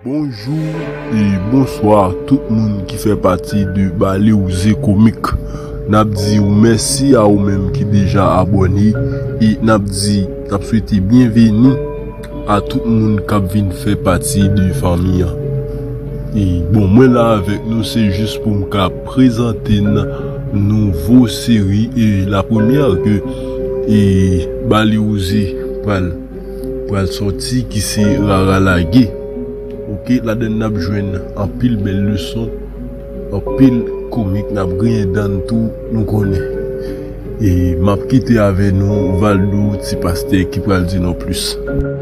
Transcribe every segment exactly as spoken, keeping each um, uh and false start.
Bonjou e bonswa tout moun ki fè pati de Bale Wouze Komik. N ap di w mèsi a ou menm ki deja abòne e n ap di, n ap swete byenveni a tout moun k ap vin fè pati de fanmi an. E bon, mwen la avèk nou, se jis pou m ka prezante n nouvo seri e la premyè ke e Bale Wouze pral pral sòti ki se Rara Lage. Oke, ladan n ap jwenn anpil bèl leson, anpil komik, n ap griyen dan n tou, nou konnen. E m ap kite avè nou Valdo, ti pastè ki pral di nou plis.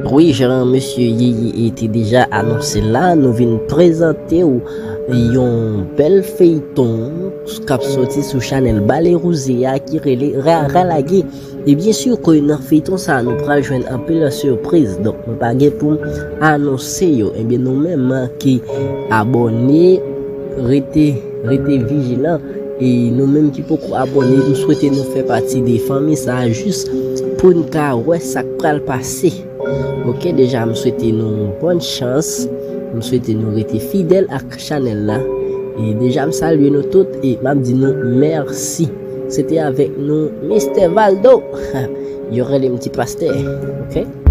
Wi, jan mesye Yeye te deja anonse la, nou vin prezante w yon bèl feyton k ap sòti sou chanèl Bale Wouze a ki rele Rara Lage. E byen si ke nan feyton sa a, nou pral jwenn anpil sipriz. Donk, mwen pa gen pou m anonse yo. Ebyen, nou menm ki abòne, rete, rete vijilan. E nou menm ki poko abòne, m swete nou fè pati de fanmi sa a jis pou n ka wè sa k pral pase. Oke, deja, m swete nou bòn chans. M swete nou rete fidèl ak chanèl la. E deja, m salye nou tout e m ap di nou mèsi. Se te avèk nou, Mistè Valdo. Yo rele m ti pastè. Oke?